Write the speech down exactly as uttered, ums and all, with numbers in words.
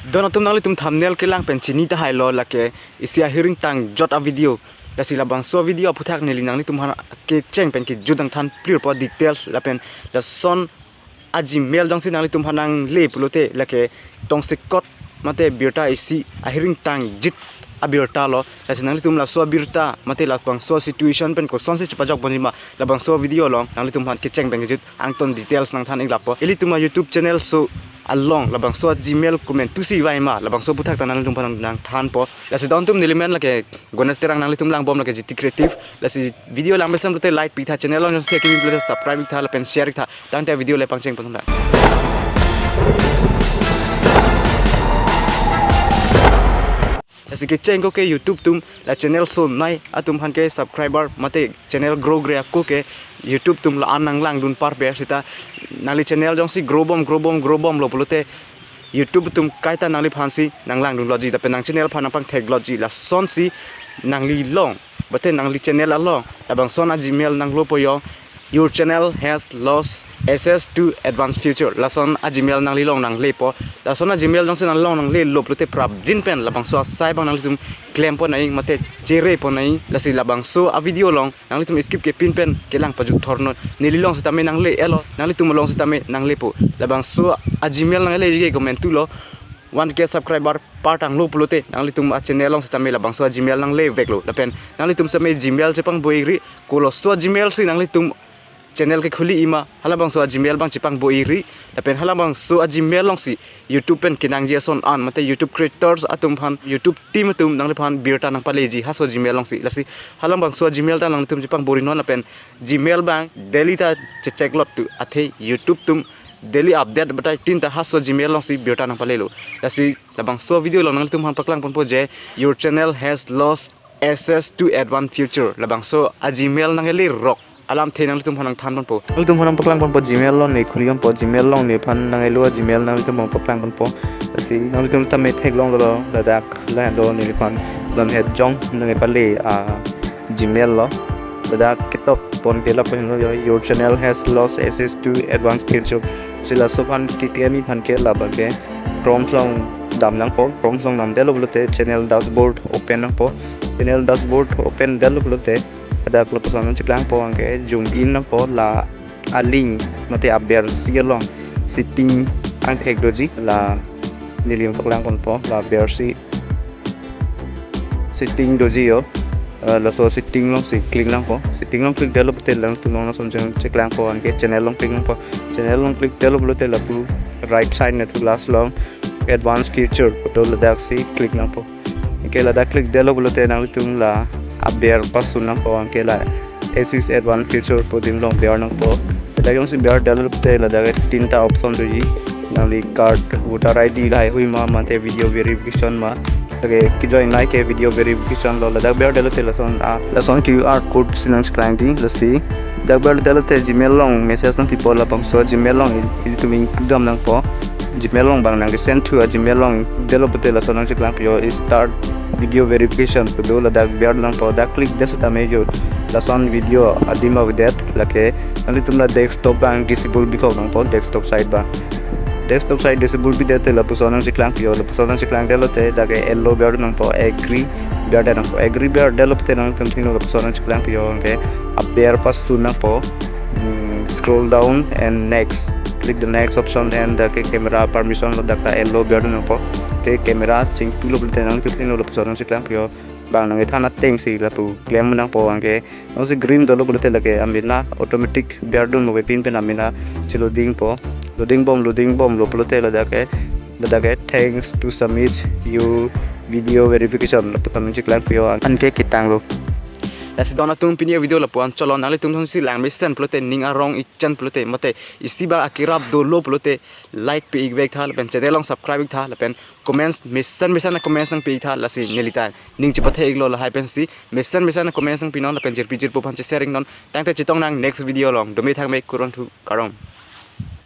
Don atum, nanglitum thumbnail kelang pen chini tahai lo, lake isi ahiring tangjot a video. Lasi labangso video aphuthak neli nanglitum aphan kecheng pen kejut nangthan clear po details lapen lason a Gmail jongsi nanglitum aphan nangle pulote lake tongsekot mate birta isi ahiring tangjit abirta lo. Lasi nanglitum laso abirta mate labangso situation pen kosonsi chepajok ponji ma, labangso video along nanglitum aphan kecheng pen kejut angton details nangthan ik lapo. Ilitum a YouTube channel so along labangso a Gmail komantusi vai ma, labangso aphuthak ta nanglitum aphan nangthanpo. Lasi don atum, neli men lake Ganesh Terang, nanglitum langbom lake G T Creative. Lasi video lang mesen pulote like pi tha, channel along jongsi kimi pulote subscribe ik tha lapen share ik tha. Tangte video le pangcheng pangthang. Lasi kecheng ko ke YouTube atum, la channel sonai atum aphan ke subscriber mate channel grow gre ako ke YouTube atum la-an nanglangdun parpe seta nangli channel jongsi grow bom grow bom grow bomlo pulote YouTube atum kaita nangliphansi nanglangdunloji lapen nang channel aphan nangpangthekloji, lasonsi nangli along mate nangli channel along labangson a Gmail nanglopo yo, "Your channel has lost access to advanced feature." Lason a Gmail nangli along nanglepo. Lason a Gmail jongsi nangli along nanglelo pulote prapjin pen labangso asai abang nanglitum claim pon nai mate chere pon nai. Lasi labangso a video along nanglitum skip kepin pen kelang pajut thornon. Neli along setame nangle-elo, nanglitum along setame nanglepo. Labangso a Gmail nangle je komantulo, one K subscriber partanglo pulote nanglitum a channel along setame labangso a Gmail nangleveklo. Lapen nanglitum setame Gmail chepangbo-ikri, koloso a Gmail si nanglitum channel kekhuli-ik ma, halabangso a Gmail abang chepangbo-ikri. Lapen halabangso a Gmail alongsi YouTube pen kenangji ason an mate YouTube creators atum aphan, YouTube team atum nangliphan birta nangpaleji halaso a Gmail alongsi. Lasi halabangso a Gmail ta nanglitum chepangbo-iknon lapen Gmail abang daily ta checheklot tu, athe YouTube atum daily update batai tin ta halaso a Gmail alongsi birta nangpalelo. Lasi labangso video along nanglitum aphan paklang ponpo je, "Your channel has lost access to advanced feature." Labangso a Gmail nangle rok alamthe nanglitum aphan nangthan ponpo. Nanglitum aphan paklang ponpo, Gmail along ne khuli ponpo, Gmail along nephan nangelo a Gmail nanglitum aphan paklang ponpo. Lasi nanglitum tame theklonglo, ladak lahen do neliphan lamhet jong nangpale a Gmail lo. Ladak ketok pon ke lapu henlo yo, "Your channel has lost access to advanced feature." Si laso aphan keklem-ik aphan ke labang ke Chrome along dam nangpo, Chrome along damdetlo pulote channel dashboard open nangpo. Channel dashboard open detlo pulote ladak lapuson nangcheklangpo, anke zoom in nangpo, la aling mate abersi along setting angthek doji, la neli paklang ponpo, la abersi setting doji yo. Eh, laso setting alongsi click nangpo. Setting along click detlo pulote latum along lason jeng cheklangpo, anke channel along click nangpo. Channel along click detlo pulote lapu right side na thu last along advanced feature pu do, ladaksi click nangpo. Anke ladak click detlo pulote nanglitum la aber pasun nangpo, anke la access advanced feature pu adim along ber nangpo. Ladak jongsi ber detlo pulote ladak tinta option doji. Nangli card, voter I D lahai hui ma, mate video verification ma. Lake kejoinei ke video verification lo, ladak ber detlo te lason, ah, lason Q R code si nangcheklangji, lasi. Dak ber detlo te Gmail along message nangpipo, labangso Gmail along i-, ilitum ingdam nangpo. Gmail along abang nangkesend thu a Gmail along detlo pulote lason nangcheklangpo yo, "Start video verification" pu do, ladak ber nangpo, dak click det setame yo lason video adim avedet, lake nanglitum la desktop abang disable bikok nangpo, desktop site abang. Desktop site disable bidet te lapuson nangcheklangpo yo, lapuson nangcheklang detlo te dak ke allow ber nangpo, agree ber det nangpo, agree ber detlo te nangtum thengno lapuson nangcheklangpo yo, anke aber pasun nangpo. Hmm, scroll down and next. Click the next option and dak ke camera permission lo, dak ta allow ber nangpo. Te camera chingpilo pulote nangtum thengno lapuson nangcheklangpo yo. Bang nangkethan atengsi lapu klem nangpo, anke jongsi green dolo pulote lake amena automatic berdun mo, pin pen amena che loading po. Loading bom, loading bomlo pulote ladak ke, ladak ke "Thanks to submit your video verification" lapu ta nangcheklangpo yo, anke ketanglo. Lasi don atum, pini a video lapu-an chotlo. Nanglitum jongsi lang mesen pulote, ning arong ichan pulote mate isi ba akerap dolo pulote like pi-ik vek tha, lapen channel along subscribe ik tha, lapen comments mesen mesen a comments nangpi-ik tha, lasi neli ta ning chepathe-iklo lahai pensi mesen mesen a comments nangpinon lapen jirpi jirpo aphan che-share iknon. Tangte chetong nang next video along, dome thangme, kurvangthu, kardom.